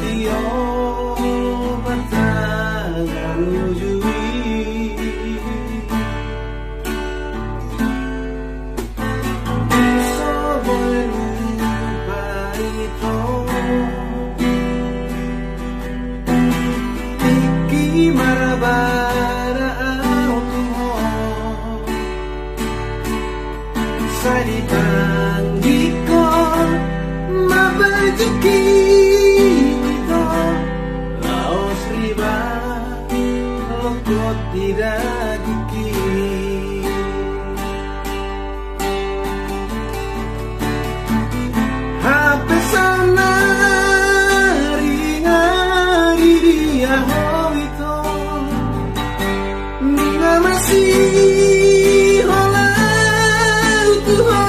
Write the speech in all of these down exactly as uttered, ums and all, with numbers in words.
Tio, batang uju i. So boi lupa ito. Tingki marbada au tu ho. Sai ditangihon ma bajukki ito. Laos riba longkot di dagingki. Hape saonari nga di dia ho ito. Nunga masihola au tu ho.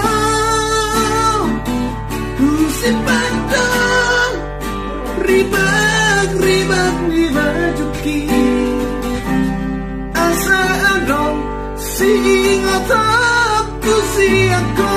Husipandang ribakribak ni bajukki. Asa adong siingotonku sian ho.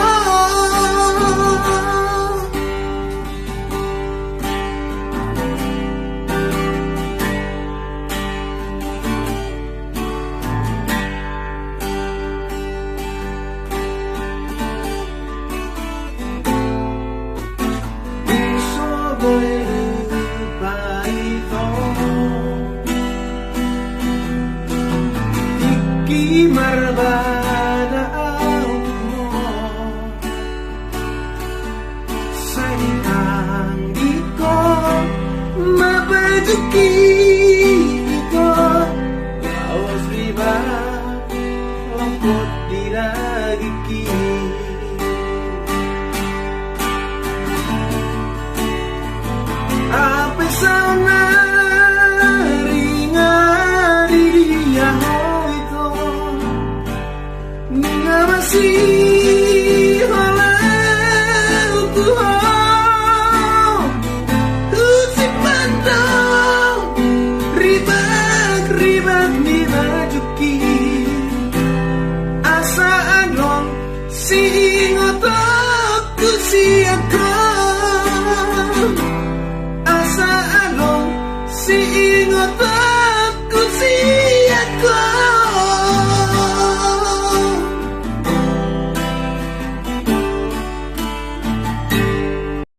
So boi lupa ito. Tingki marbada au tu ho. Sai ditangihon ma bajukki ito. Laos riba longkot di dagingki. Hape saonari nga di dia ho ito. Nunga masihola au tu ho. Husipandang ribakribak ni bajukki. Asa adong siingotonku sian ho. Asa adong siingotonku